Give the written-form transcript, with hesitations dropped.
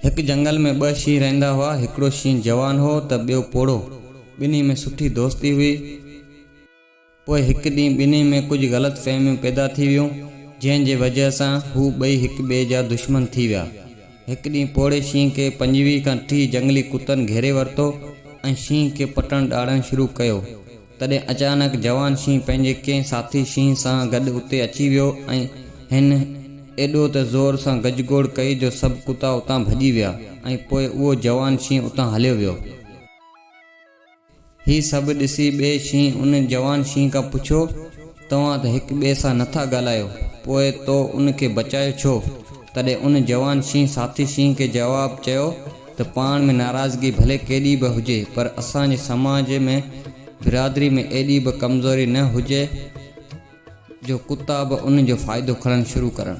هڪ جنگل ۾ ٻه شينهن رهندا هئا. هڪڙو شينهن جوان هو ته ٻيو پوڙهو. ٻنهي ۾ سٺي دوستي هئي. پوء هڪ ڏينهن ٻنهي ۾ ڪجهه غلط فهميون پيدا ٿي ويون، جنهن جي وجهه سان هو ٻئي هڪ ٻئي جا دشمن ٿي ويا. هڪ ڏينهن پوڙهي شينهن کي 25 کان 30 جنگلي ڪتن گهيري ورتو ۽ شينهن کي پٽڻ ڏاڙهڻ شروع ڪيو. تڏهن اچانڪ جوان شينهن پنهنجي ڪنهن ساٿي شينهن سان گڏ اتي اچي ويو ۽ هن ايڏو ته زور سان گجگوڙ ڪئي جو سڀ ڪتا اتان ڀڄي ويا ۽ پوء اهو جوان شينهن اتان هليو ويو. هي سڀ ڏسي ٻئي شينهن ان جوان شينهن کان پڇيو، توهان ته هڪ ٻئي سان نٿا ڳالهايو، پوء تو ان کي بچايو ڇو؟ تڏهن ان جوان شينهن ساٿي شينهن کي جواب چيو ته پاڻ ۾ ناراضگي ڀلي ڪيڏي به هجي پر اسان جي سماج ۾ برادري ۾ ايڏي به ڪمزوري نه هجي جو ڪتا به ان جو فائدو کڻڻ شروع ڪرن.